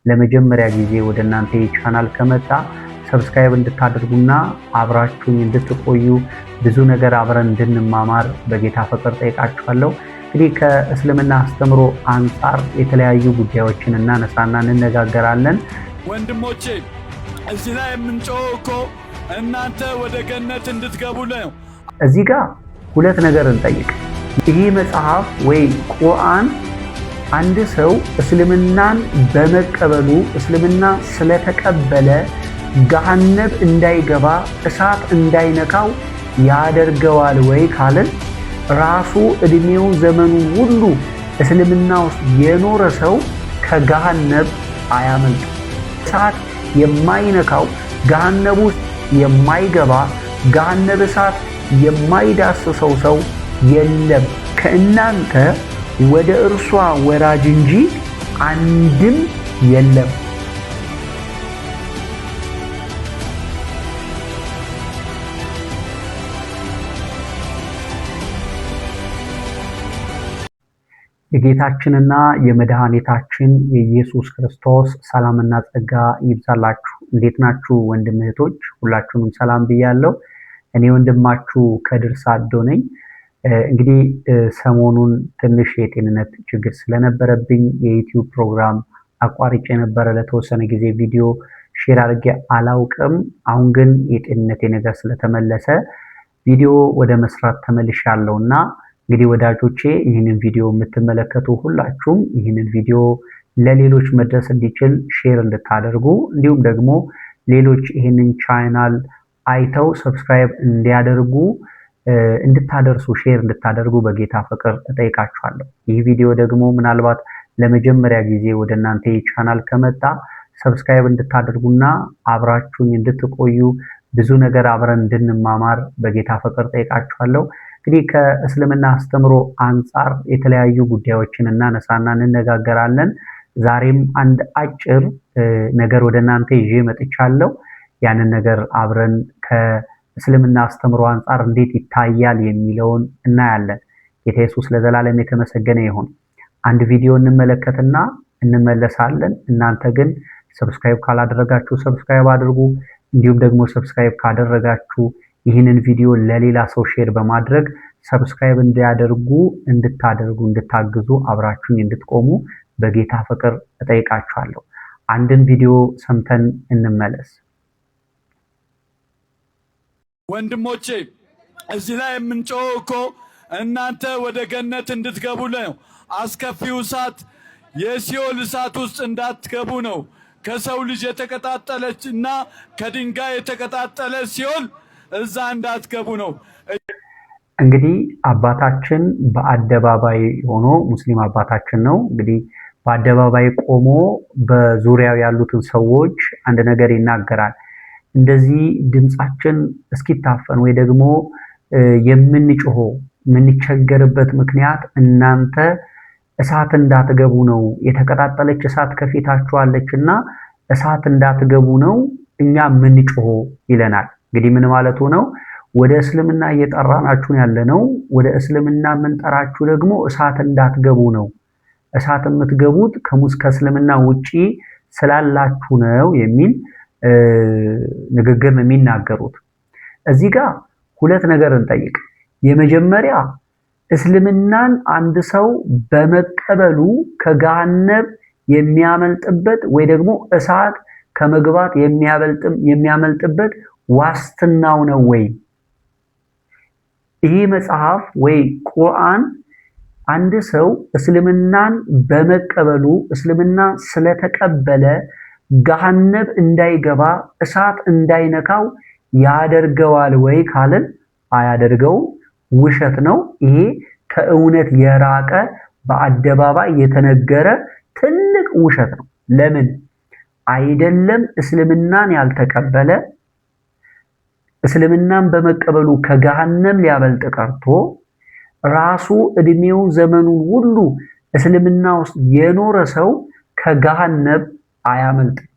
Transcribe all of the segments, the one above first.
ለመጀመሪያ ጊዜ ወደ እናንተ ቻናል ከመጣ subscribe እንድታደርጉና አብራችሁኝ እንድትቆዩ ብዙ ነገር አብረን እንድንማማር በጌታ ፍቅር ጠይቃችኋለሁ። እንግዲህ ከእስልምና አስተምሮ አንጻር የተለያዩ ጉዳዮችን እናነሳና እንነጋገራለን። ወንድሞቼ፣ እዚህ ላይ የምንጮኸው እኮ እናንተ ወደ ገነት እንድትገቡ ነው። እዚህ ጋር ሁለት ነገር እንጠይቅ። ይህ መጽሐፍ ወይ ቁርአን አንድ ሰው እስልምናን በመቀበሉ፣ እስልምና ስለተቀበለ ገሃነብ እንዳይገባ፣ እሳት እንዳይነካው ያደርገዋል ወይ ካልን፣ ራሱ እድሜው ዘመኑ ሁሉ እስልምና ውስጥ የኖረ ሰው ከገሃነብ አያመልጥም። እሳት የማይነካው፣ ገሃነብ ውስጥ የማይገባ፣ ገሃነብ እሳት የማይዳስሰው ሰው የለም። ከእናንተ ወደ እርሷ ወራጅ እንጂ አንድም የለም። የጌታችንና የመድኃኒታችን የኢየሱስ ክርስቶስ ሰላምና ጸጋ ይብዛላችሁ። እንዴት ናችሁ ወንድም እህቶች? ሁላችሁንም ሰላም ብያለሁ። እኔ ወንድማችሁ ከድር ሳዶ ነኝ። እንግዲህ ሰሞኑን ትንሽ የጤንነት ችግር ስለነበረብኝ የዩቲዩብ ፕሮግራም አቋርጬ የነበረ፣ ለተወሰነ ጊዜ ቪዲዮ share አድርጌ አላውቅም። አሁን ግን የጤንነቴ ነገር ስለተመለሰ ቪዲዮ ወደ መስራት ተመልሻለሁ እና እንግዲህ ወዳጆቼ፣ ይህንን ቪዲዮ የምትመለከቱ ሁላችሁም ይህንን ቪዲዮ ለሌሎች መድረስ እንዲችል share እንድታደርጉ፣ እንዲሁም ደግሞ ሌሎች ይህንን ቻናል አይተው subscribe እንዲያደርጉ እንድታደርሱ፣ share እንድታደርጉ በጌታ ፍቅር እጠይቃችኋለሁ። ይህ ቪዲዮ ደግሞ ምናልባት ለመጀመሪያ ጊዜ ወደ እናንተ ቻናል ከመጣ subscribe እንድታደርጉና አብራችሁኝ እንድትቆዩ ብዙ ነገር አብረን እንድንማማር በጌታ ፍቅር ጠይቃችኋለሁ። እንግዲህ ከእስልምና አስተምሮ አንጻር የተለያዩ ጉዳዮችን እናነሳና እንነጋገራለን። ዛሬም አንድ አጭር ነገር ወደ እናንተ ይዤ መጥቻለሁ። ያንን ነገር አብረን ከእስልምና አስተምሮ አንጻር እንዴት ይታያል የሚለውን እናያለን። ጌታ ኢየሱስ ለዘላለም የተመሰገነ ይሁን። አንድ ቪዲዮ እንመለከትና እንመለሳለን። እናንተ ግን subscribe ካላደረጋችሁ subscribe አድርጉ። እንዲሁም ደግሞ subscribe ካደረጋችሁ ይህንን ቪዲዮ ለሌላ ሰው share በማድረግ subscribe እንዲያደርጉ እንድታደርጉ፣ እንድታግዙ፣ አብራችሁኝ እንድትቆሙ በጌታ ፍቅር እጠይቃችኋለሁ። አንድን ቪዲዮ ሰምተን እንመለስ። ወንድሞቼ፣ እዚህ ላይ የምንጮኸው እኮ እናንተ ወደ ገነት እንድትገቡ ነው። አስከፊው እሳት የሲኦል እሳት ውስጥ እንዳትገቡ ነው። ከሰው ልጅ የተቀጣጠለች እና ከድንጋይ የተቀጣጠለ ሲኦል እዛ እንዳትገቡ ነው። እንግዲህ አባታችን በአደባባይ ሆኖ፣ ሙስሊም አባታችን ነው። እንግዲህ በአደባባይ ቆሞ በዙሪያው ያሉትን ሰዎች አንድ ነገር ይናገራል። እንደዚህ ድምፃችን እስኪታፈን ወይ ደግሞ የምንጮኸው፣ የምንቸገርበት ምክንያት እናንተ እሳት እንዳትገቡ ነው። የተቀጣጠለች እሳት ከፊታችሁ አለች እና እሳት እንዳትገቡ ነው እኛ የምንጮኸው ይለናል። እንግዲህ ምን ማለቱ ነው? ወደ እስልምና እየጠራናችሁ ያለ ነው። ወደ እስልምና የምንጠራችሁ ደግሞ እሳት እንዳትገቡ ነው። እሳት የምትገቡት ከእስልምና ውጪ ስላላችሁ ነው የሚል ንግግር ነው የሚናገሩት። እዚህ ጋር ሁለት ነገር እንጠይቅ። የመጀመሪያ እስልምናን አንድ ሰው በመቀበሉ ከገሃነብ የሚያመልጥበት ወይ ደግሞ እሳት ከመግባት የሚያመልጥበት ዋስትናው ነው ወይ? ይህ መጽሐፍ ወይ ቁርአን አንድ ሰው እስልምናን በመቀበሉ፣ እስልምና ስለተቀበለ ገሃነብ እንዳይገባ፣ እሳት እንዳይነካው ያደርገዋል ወይ ካልን አያደርገውም። ውሸት ነው። ይሄ ከእውነት የራቀ፣ በአደባባይ የተነገረ ትልቅ ውሸት ነው። ለምን? አይደለም እስልምናን ያልተቀበለ እስልምናን በመቀበሉ ከገሃነም ሊያበልጥ ቀርቶ ራሱ እድሜው ዘመኑን ሁሉ እስልምና ውስጥ የኖረ ሰው ከገሃነም አያመልጥም።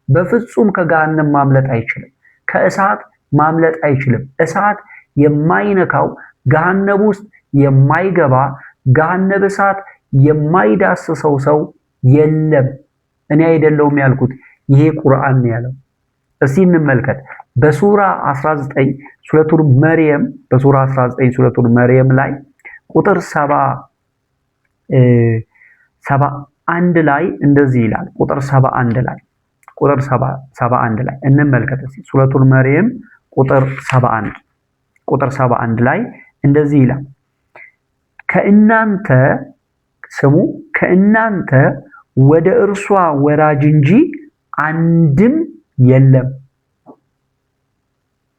በፍጹም ከገሃነም ማምለጥ አይችልም። ከእሳት ማምለጥ አይችልም። እሳት የማይነካው፣ ገሃነብ ውስጥ የማይገባ፣ ገሃነብ እሳት የማይዳስሰው ሰው የለም። እኔ አይደለሁም ያልኩት፣ ይሄ ቁርአን ነው ያለው። እስቲ እንመልከት። በሱራ 19 ሱረቱል መርየም፣ በሱራ 19 ሱረቱል መርየም ላይ ቁጥር 71 ላይ እንደዚህ ይላል። ቁጥር 71 ላይ፣ ቁጥር 71 ላይ እንመልከት እስቲ። ሱረቱል መርየም ቁጥር 71፣ ቁጥር 71 ላይ እንደዚህ ይላል። ከእናንተ፣ ስሙ፣ ከእናንተ ወደ እርሷ ወራጅ እንጂ አንድም የለም።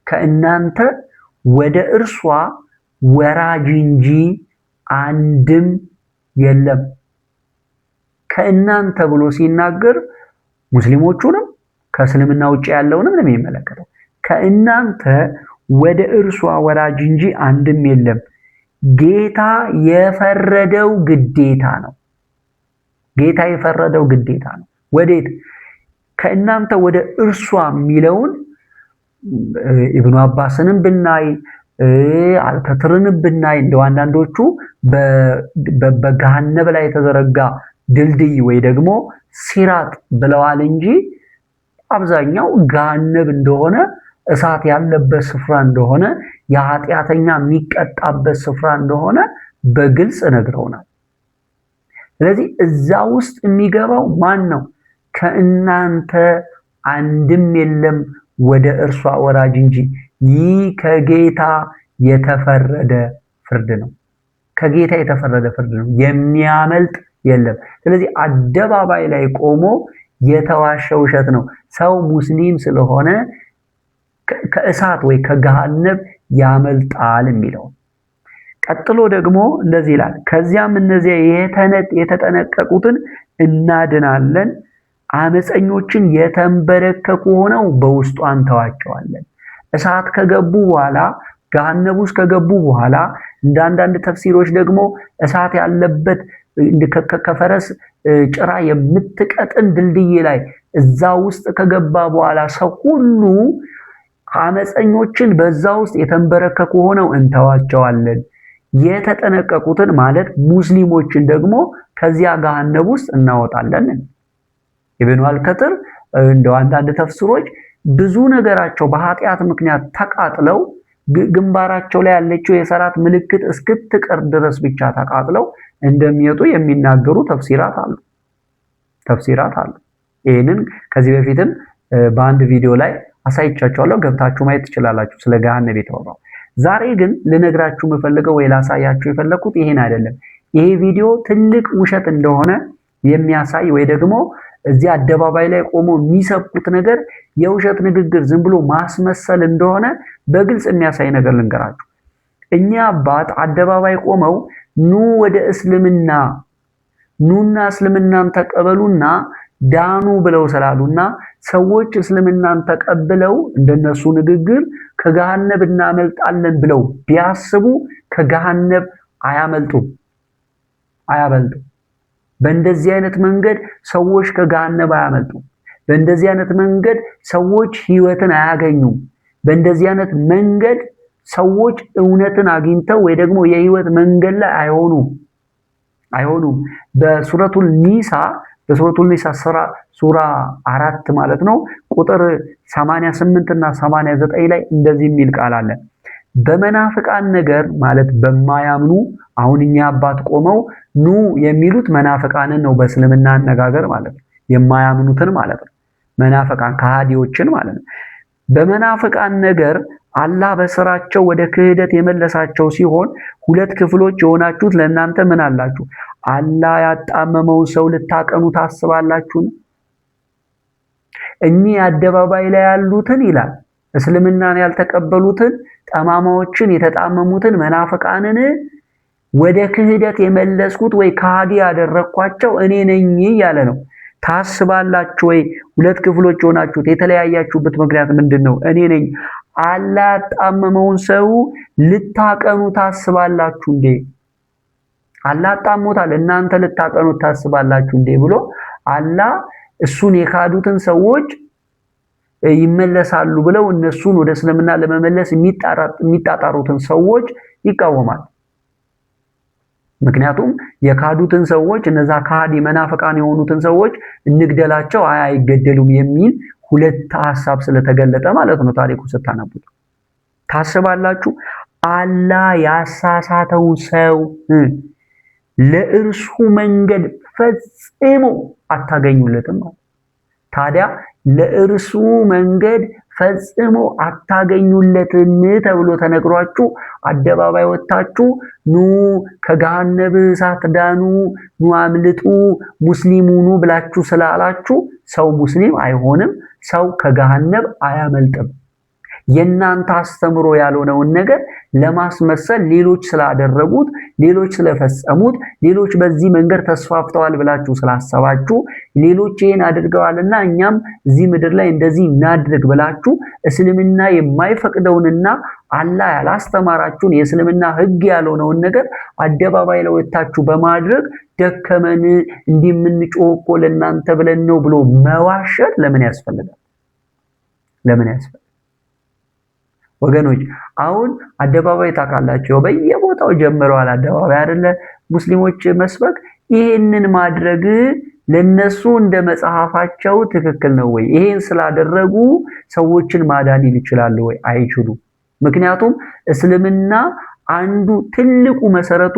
ከእናንተ ወደ እርሷ ወራጅ እንጂ አንድም የለም። ከእናንተ ብሎ ሲናገር ሙስሊሞቹንም ከእስልምና ውጭ ያለውንም ነው የሚመለከተው። ከእናንተ ወደ እርሷ ወራጅ እንጂ አንድም የለም። ጌታ የፈረደው ግዴታ ነው። ጌታ የፈረደው ግዴታ ነው። ወዴት? ከእናንተ ወደ እርሷ የሚለውን ኢብኑ አባስንም ብናይ፣ አልከትርንም ብናይ፣ እንደው አንዳንዶቹ በገሃነብ ላይ የተዘረጋ ድልድይ ወይ ደግሞ ሲራጥ ብለዋል እንጂ አብዛኛው ገሃነብ እንደሆነ፣ እሳት ያለበት ስፍራ እንደሆነ፣ የኃጢአተኛ የሚቀጣበት ስፍራ እንደሆነ በግልጽ ነግረውናል። ስለዚህ እዛ ውስጥ የሚገባው ማን ነው? ከእናንተ አንድም የለም ወደ እርሷ ወራጅ እንጂ። ይህ ከጌታ የተፈረደ ፍርድ ነው። ከጌታ የተፈረደ ፍርድ ነው። የሚያመልጥ የለም። ስለዚህ አደባባይ ላይ ቆሞ የተዋሸ ውሸት ነው። ሰው ሙስሊም ስለሆነ ከእሳት ወይ ከገሃነብ ያመልጣል የሚለው። ቀጥሎ ደግሞ እንደዚህ ይላል። ከዚያም እነዚያ የተጠነቀቁትን እናድናለን፣ አመፀኞችን የተንበረከኩ ሆነው በውስጡ አንተዋቸዋለን። እሳት ከገቡ በኋላ፣ ገሃነብ ውስጥ ከገቡ በኋላ፣ እንደ አንዳንድ ተፍሲሮች ደግሞ እሳት ያለበት ከፈረስ ጭራ የምትቀጥን ድልድይ ላይ እዛ ውስጥ ከገባ በኋላ ሰው ሁሉ አመፀኞችን በዛ ውስጥ የተንበረከኩ ሆነው እንተዋቸዋለን። የተጠነቀቁትን ማለት ሙስሊሞችን ደግሞ ከዚያ ገሃነብ ውስጥ እናወጣለን። ኢብኑ አልከትር፣ እንደው አንዳንድ ተፍሲሮች ብዙ ነገራቸው በኃጢአት ምክንያት ተቃጥለው ግንባራቸው ላይ ያለችው የሰላት ምልክት እስክትቀር ድረስ ብቻ ተቃጥለው እንደሚወጡ የሚናገሩ ተፍሲራት አሉ። ይህንን ከዚህ በፊትም በአንድ ቪዲዮ ላይ አሳይቻችኋለሁ። ገብታችሁ ማየት ትችላላችሁ ስለ ገሃነም የተወራው። ዛሬ ግን ልነግራችሁ የምፈልገው ወይ ላሳያችሁ የፈለኩት ይሄን አይደለም። ይሄ ቪዲዮ ትልቅ ውሸት እንደሆነ የሚያሳይ ወይ ደግሞ እዚህ አደባባይ ላይ ቆሞ የሚሰብኩት ነገር የውሸት ንግግር፣ ዝም ብሎ ማስመሰል እንደሆነ በግልጽ የሚያሳይ ነገር ልንገራችሁ። እኚህ አባት አደባባይ ቆመው ኑ ወደ እስልምና፣ ኑና እስልምናን ተቀበሉና ዳኑ ብለው ስላሉና ሰዎች እስልምናን ተቀብለው እንደነሱ ንግግር ከገሃነብ እናመልጣለን ብለው ቢያስቡ ከገሃነብ አያመልጡም፣ አያመልጡም። በእንደዚህ አይነት መንገድ ሰዎች ከገሃነብ አያመልጡም። በእንደዚህ አይነት መንገድ ሰዎች ህይወትን አያገኙም። በእንደዚህ አይነት መንገድ ሰዎች እውነትን አግኝተው ወይ ደግሞ የህይወት መንገድ ላይ አይሆኑም፣ አይሆኑም። በሱረቱል ኒሳ ሱራ 4 ማለት ነው፣ ቁጥር 88 እና 89 ላይ እንደዚህ የሚል ቃል አለ። በመናፍቃን ነገር፣ ማለት በማያምኑ፣ አሁን እኚህ አባት ቆመው ኑ የሚሉት መናፍቃንን ነው፣ በእስልምና አነጋገር ማለት ነው። የማያምኑትን ማለት ነው። መናፍቃን ከሃዲዎችን ማለት ነው። በመናፍቃን ነገር አላህ በስራቸው ወደ ክህደት የመለሳቸው ሲሆን ሁለት ክፍሎች የሆናችሁት ለእናንተ ምን አላችሁ? አላህ ያጣመመውን ሰው ልታቀኑ ታስባላችሁን? እኚህ አደባባይ ላይ ያሉትን ይላል፣ እስልምናን ያልተቀበሉትን ጠማማዎችን፣ የተጣመሙትን መናፍቃንን ወደ ክህደት የመለስኩት ወይ ከሃዲ ያደረግኳቸው እኔ ነኝ እያለ ነው። ታስባላችሁ ወይ? ሁለት ክፍሎች የሆናችሁት የተለያያችሁበት ምክንያት ምንድን ነው? እኔ ነኝ። አላህ ያጣመመውን ሰው ልታቀኑ ታስባላችሁ እንዴ? አላህ አጣሞታል፣ እናንተ ልታቀኑት ታስባላችሁ እንዴ ብሎ አላህ እሱን የካዱትን ሰዎች ይመለሳሉ ብለው እነሱን ወደ እስልምና ለመመለስ የሚጣጣሩትን ሰዎች ይቃወማል። ምክንያቱም የካዱትን ሰዎች፣ እነዛ ከሃዲ መናፍቃን የሆኑትን ሰዎች እንግደላቸው፣ አይ አይገደሉም የሚል ሁለት ሐሳብ ስለተገለጠ ማለት ነው። ታሪኩ ስታነቡት ታስባላችሁ። አላህ ያሳሳተውን ሰው ለእርሱ መንገድ ፈጽሞ አታገኙለትም ማለት። ታዲያ ለእርሱ መንገድ ፈጽሞ አታገኙለትም ተብሎ ተነግሯችሁ አደባባይ ወጥታችሁ ኑ ከገሃነብ እሳት ዳኑ፣ ኑ አምልጡ፣ ሙስሊም ሁኑ ብላችሁ ስላላችሁ ሰው ሙስሊም አይሆንም። ሰው ከገሃነብ አያመልጥም። የእናንተ አስተምሮ ያልሆነውን ነገር ለማስመሰል ሌሎች ስላደረጉት፣ ሌሎች ስለፈጸሙት፣ ሌሎች በዚህ መንገድ ተስፋፍተዋል ብላችሁ ስላሰባችሁ፣ ሌሎች ይሄን አድርገዋልና እኛም እዚህ ምድር ላይ እንደዚህ እናድርግ ብላችሁ እስልምና የማይፈቅደውንና አላህ ያላስተማራችሁን የእስልምና ሕግ ያልሆነውን ነገር አደባባይ ላይ ወጥታችሁ በማድረግ ደከመን፣ እንዲህ የምንጮህ እኮ ለእናንተ ብለን ነው ብሎ መዋሸት ለምን ያስፈልጋል? ለምን ያስፈልጋል? ወገኖች፣ አሁን አደባባይ ታውቃላችሁ፣ በየቦታው ጀምረዋል። አደባባይ አይደለ ሙስሊሞች መስበክ? ይሄንን ማድረግ ለነሱ እንደ መጽሐፋቸው ትክክል ነው ወይ? ይሄን ስላደረጉ ሰዎችን ማዳን ይችላሉ ወይ? አይችሉም። ምክንያቱም እስልምና አንዱ ትልቁ መሰረቱ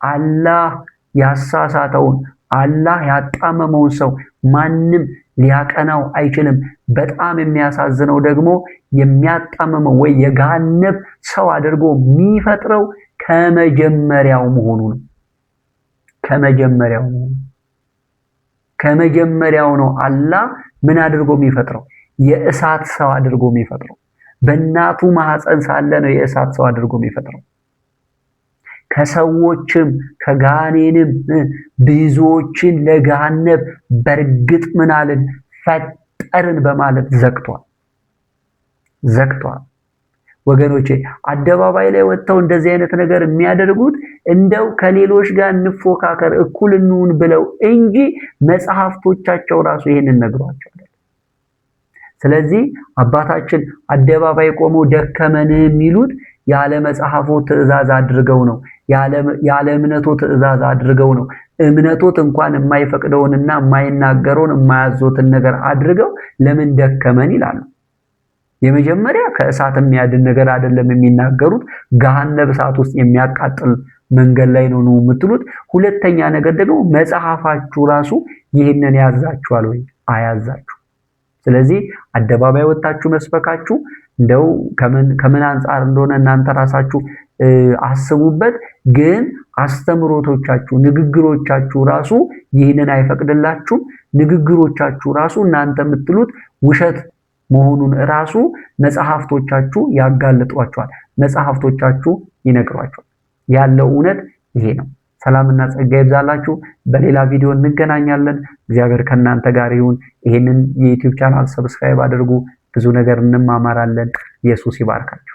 አላህ ያሳሳተውን፣ አላህ ያጣመመውን ሰው ማንም ሊያቀናው አይችልም። በጣም የሚያሳዝነው ደግሞ የሚያጣምመው ወይ የገሃነብ ሰው አድርጎ የሚፈጥረው ከመጀመሪያው መሆኑ ነው። ከመጀመሪያው መሆኑ፣ ከመጀመሪያው ነው። አላህ ምን አድርጎ የሚፈጥረው? የእሳት ሰው አድርጎ የሚፈጥረው። በእናቱ ማህፀን ሳለ ነው የእሳት ሰው አድርጎ የሚፈጥረው። ከሰዎችም ከጋኔንም ብዙዎችን ለገሃነብ በእርግጥ ምናልን ፈጠርን በማለት ዘግቷል፣ ዘግቷል። ወገኖቼ፣ አደባባይ ላይ ወጥተው እንደዚህ አይነት ነገር የሚያደርጉት እንደው ከሌሎች ጋር እንፎካከር፣ እኩል እንሁን ብለው እንጂ መጽሐፍቶቻቸው ራሱ ይሄንን ነግሯቸዋል። ስለዚህ አባታችን አደባባይ ቆመው ደከመን የሚሉት ያለ መጽሐፎ ትእዛዝ አድርገው ነው። ያለ እምነቶ ትእዛዝ አድርገው ነው። እምነቶት እንኳን የማይፈቅደውንና የማይናገረውን የማያዞትን ነገር አድርገው ለምን ደከመን ይላሉ። የመጀመሪያ ከእሳት የሚያድን ነገር አይደለም የሚናገሩት፣ ገሃነብ እሳት ውስጥ የሚያቃጥል መንገድ ላይ ነው ነው የምትሉት። ሁለተኛ ነገር ደግሞ መጽሐፋችሁ ራሱ ይህንን ያዛችኋል ወይ? አያዛችሁ። ስለዚህ አደባባይ ወጣችሁ መስበካችሁ እንደው ከምን ከምን አንጻር እንደሆነ እናንተ ራሳችሁ አስቡበት። ግን አስተምሮቶቻችሁ፣ ንግግሮቻችሁ ራሱ ይህንን አይፈቅድላችሁም። ንግግሮቻችሁ ራሱ እናንተ የምትሉት ውሸት መሆኑን ራሱ መጽሐፍቶቻችሁ ያጋልጧቸዋል። መጽሐፍቶቻችሁ ይነግሯቸዋል። ያለው እውነት ይሄ ነው። ሰላምና ጸጋ ይብዛላችሁ። በሌላ ቪዲዮ እንገናኛለን። እግዚአብሔር ከእናንተ ጋር ይሁን። ይሄንን የ YouTube channel subscribe አድርጉ። ብዙ ነገር እንማማራለን። ኢየሱስ ይባርካችሁ።